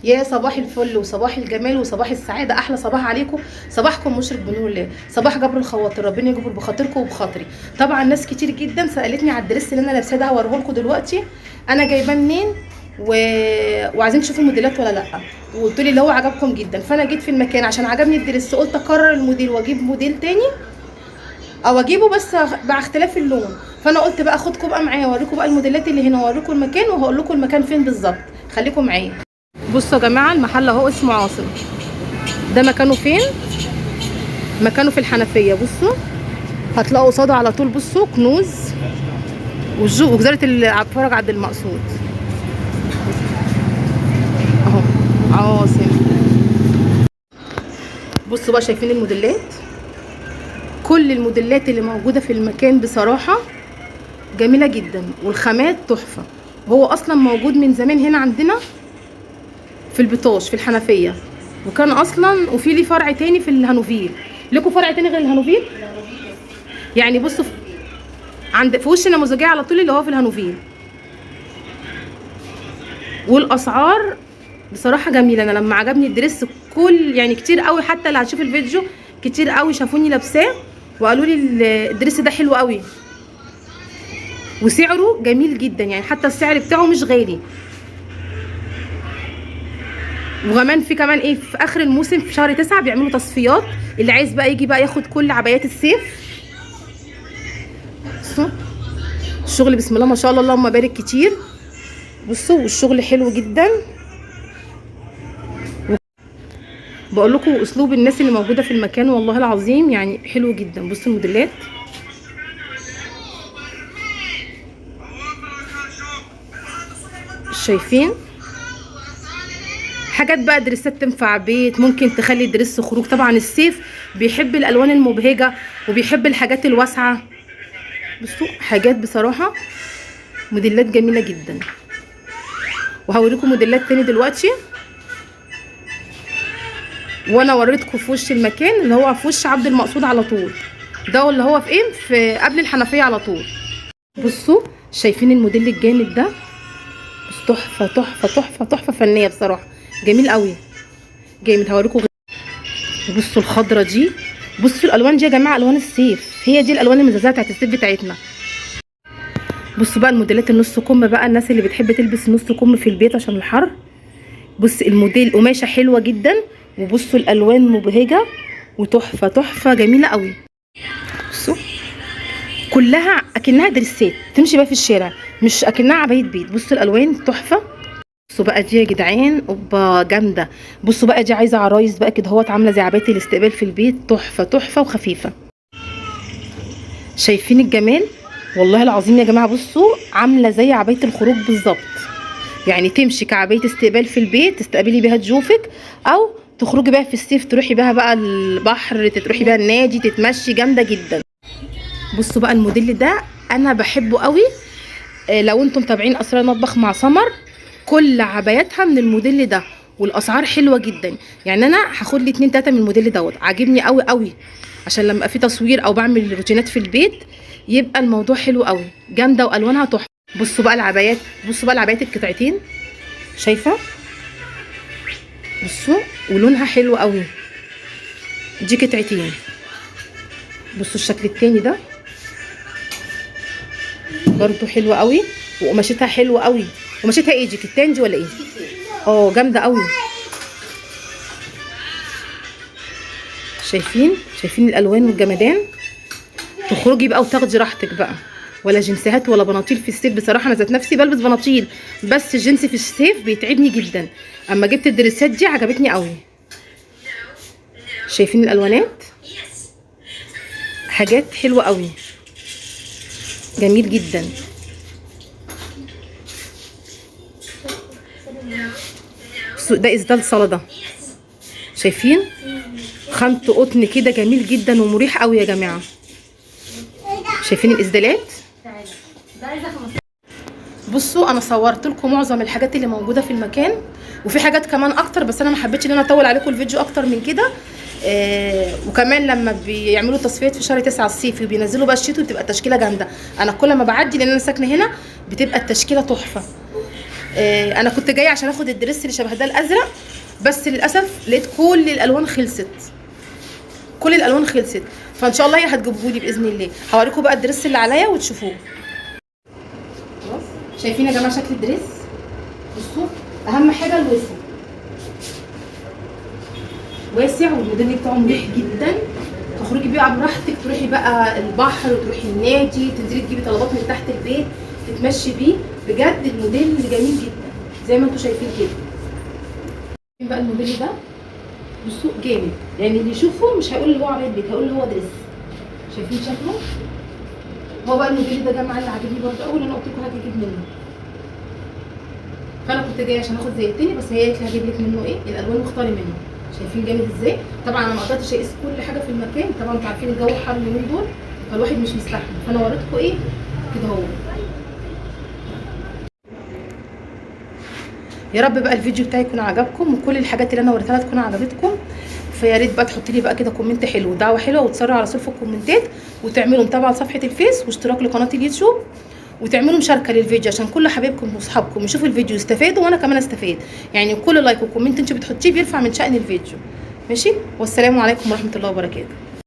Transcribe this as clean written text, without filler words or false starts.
يا صباح الفل وصباح الجمال وصباح السعادة، احلى صباح عليكم. صباحكم مشرق بنور الله، صباح جبر الخواطر، ربنا يجبر بخاطركم وبخاطري. طبعا ناس كتير جدا سالتني على ال dress اللي انا لابساه ده، هوريه لكم دلوقتي انا جايباه منين وعايزين تشوفوا الموديلات ولا لا، وقلت لي اللي هو عجبكم جدا. فانا جيت في المكان عشان عجبني ال dress، قلت اكرر الموديل واجيب موديل تاني او اجيبه بس مع اختلاف اللون. فانا قلت بقى اخدكم بقى معايا اوريكم بقى الموديلات اللي هنا، واوريكم المكان، وهقول لكم المكان فين بالظبط. خليكم معايا. بصوا يا جماعة، المحل اهو اسمه عاصم. ده مكانه فين؟ مكانه في الحنفية. بصوا هتلاقوا قصاده على طول، بصوا كنوز وجزيرة فرج عبد المقصود اهو عاصم. بصوا بقى، شايفين الموديلات؟ كل الموديلات اللي موجودة في المكان بصراحة جميلة جدا، والخامات تحفة. هو اصلا موجود من زمان هنا عندنا في البطاش في الحنفية، وكان اصلا وفي ليه فرع تاني في الهانوفيل. لكم فرع تاني غير الهانوفيل؟ يعني بصوا عند في وش النموذجيه على طول اللي هو في الهانوفيل. والاسعار بصراحة جميلة. انا لما عجبني ال dress كل يعني كتير قوي، حتى اللي هتشوف الفيديو كتير قوي شافوني لابساه وقالوا لي ال dress ده حلو قوي وسعره جميل جدا، يعني حتى السعر بتاعه مش غالي. وكمان في كمان ايه، في اخر الموسم في شهر 9 بيعملوا تصفيات، اللي عايز بقى يجي بقى ياخد كل عبايات الصيف. بصوا الشغل بسم الله ما شاء الله اللهم بارك كتير. بصوا والشغل حلو جدا. بقول لكم اسلوب الناس اللي موجودة في المكان والله العظيم يعني حلو جدا. بصوا الموديلات، شايفين حاجات بقى دريسات تنفع بيت، ممكن تخلي dress خروج. طبعا الصيف بيحب الالوان المبهجه وبيحب الحاجات الواسعة. بصوا حاجات بصراحة موديلات جميلة جدا، وهوريكم موديلات تاني دلوقتي. وانا وريتكم في وش المكان اللي هو في وش عبد المقصود على طول، ده اللي هو في ايه، في قبل الحنفية على طول. بصوا شايفين الموديل الجامد ده؟ بس تحفة تحفة تحفة تحفة فنية بصراحة، جميل قوي جامد. هوريكم. بصوا الخضرة دي، بصوا الالوان دي يا جماعة، الوان الصيف، هي دي الالوان المزازه بتاعت الصيف بتاعتنا. بصوا بقى الموديلات النص كم بقى، الناس اللي بتحب تلبس نص كم في البيت عشان الحر. بص الموديل قماشة حلوة جدا، وبصوا الالوان مبهجه وتحفه تحفة جميلة قوي. بصوا كلها اكنها دريسات تمشي بقى في الشارع، مش اكنها عباية بيت. بصوا الالوان تحفة. بصوا بقى دي يا جدعان اوبا جامدة. بصوا بقى دي عايزه عرايس بقى كده اهوت، عامله زي عباية الاستقبال في البيت، تحفة تحفة وخفيفة. شايفين الجمال؟ والله العظيم يا جماعة بصوا عامله زي عباية الخروج بالظبط، يعني تمشي كعبايه استقبال في البيت تستقبلي بيها ضيوفك، او تخرجي بيها في الصيف تروحي بيها بقى البحر، تروحي بيها النادي، تتمشي. جامدة جدا. بصوا بقى الموديل ده انا بحبه قوي. لو انتم متابعين اسرار المطبخ مع سمر، كل عباياتها من الموديل ده، والاسعار حلوة جدا. يعني انا هاخد لي 2 3 من الموديل دوت، عاجبني قوي قوي، عشان لما في تصوير او بعمل روتينات في البيت يبقى الموضوع حلو قوي، جامدة والوانها تحفة. بصوا بقى العبايات، بصوا بقى العبايات القطعتين، شايفه؟ بصوا ولونها حلو قوي. دي قطعتين. بصوا الشكل التاني ده برضو حلو قوي، وقماشتها حلوة قوي. قماشتها ايه دي، كتان دي ولا ايه؟ اه جامدة قوي. شايفين؟ شايفين الالوان والجمدان؟ تخرجي بقى وتاخدي راحتك بقى، ولا جنسيهات ولا بناطيل في الصيف. بصراحة انا ذات نفسي بلبس بناطيل، بس الجنس في الصيف بيتعبني جدا. اما جبت الدريسات دي عجبتني قوي. شايفين الالوانات؟ حاجات حلوة قوي، جميل جدا. ده اسدال سلطة، شايفين؟ خامة قطن كده جميل جدا ومريح قوي يا جماعة. شايفين الاسدالات؟ بصوا انا صورت لكم معظم الحاجات اللي موجودة في المكان، وفي حاجات كمان اكتر، بس انا ما حبيتش ان انا اطول عليكم الفيديو اكتر من كده. وكمان لما بيعملوا تصفيات في شهر 9 الصيفي وبينزلوا بقى الشتوي بتبقى التشكيلة جامدة. انا كل ما بعدي لان انا ساكنة هنا بتبقى التشكيلة تحفة. انا كنت جاية عشان اخد ال dress اللي شبه ده الازرق، بس للاسف لقيت كل الالوان خلصت، كل الالوان خلصت. فان شاء الله هي هتجيبه لي باذن الله. هوريكم بقى ال dress اللي عليا وتشوفوه. خلاص شايفين يا جماعة شكل ال dress؟ بصوا اهم حاجة الوسع، واسع، والموديل بتاعه مريح جدا، تخرجي بيه براحتك، تروحي بقى البحر وتروحي النادي، تنزلي تجيبي طلبات من تحت البيت، تتمشي بيه. بجد الموديل جميل جدا زي ما انتم شايفين كده. بقى الموديل ده بصوا جامد، يعني اللي يشوفه مش هيقول اللي هو عباية بيت، هيقول اللي هو dress. شايفين شكله؟ هو بقى الموديل ده جماعة اللي عاجبني برده قوي، اللي انا قلت لكم هجيب منه. فانا كنت جاية عشان اخد زي التاني، بس هي قالت لي هجيب لك منه ايه الالوان واختاري منه. شايفين جامد ازاي؟ طبعا انا ما قدرتش اقيس كل حاجة في المكان، طبعا انتوا عارفين الجو حر اليومين دول، فالواحد مش مستحمل، فانا وريتكم ايه كده اهو. يا رب بقى الفيديو بتاعي يكون عجبكم، وكل الحاجات اللي انا وريتها تكون عجبتكم. فيا ريت بقى تحطي لي بقى كده comment حلو ودعوة حلوة، وتصروا على صف الكومنتات، وتعملوا متابعه لصفحة الفيس، واشتراك لقناه اليوتيوب، وتعملوا مشاركة للفيديو عشان كل حبايبكم واصحابكم يشوفوا الفيديو يستفادوا، وانا كمان استفاد. يعني كل like و comment انتوا بتحطيه بيرفع من شأن الفيديو. ماشي، والسلام عليكم ورحمة الله وبركاته.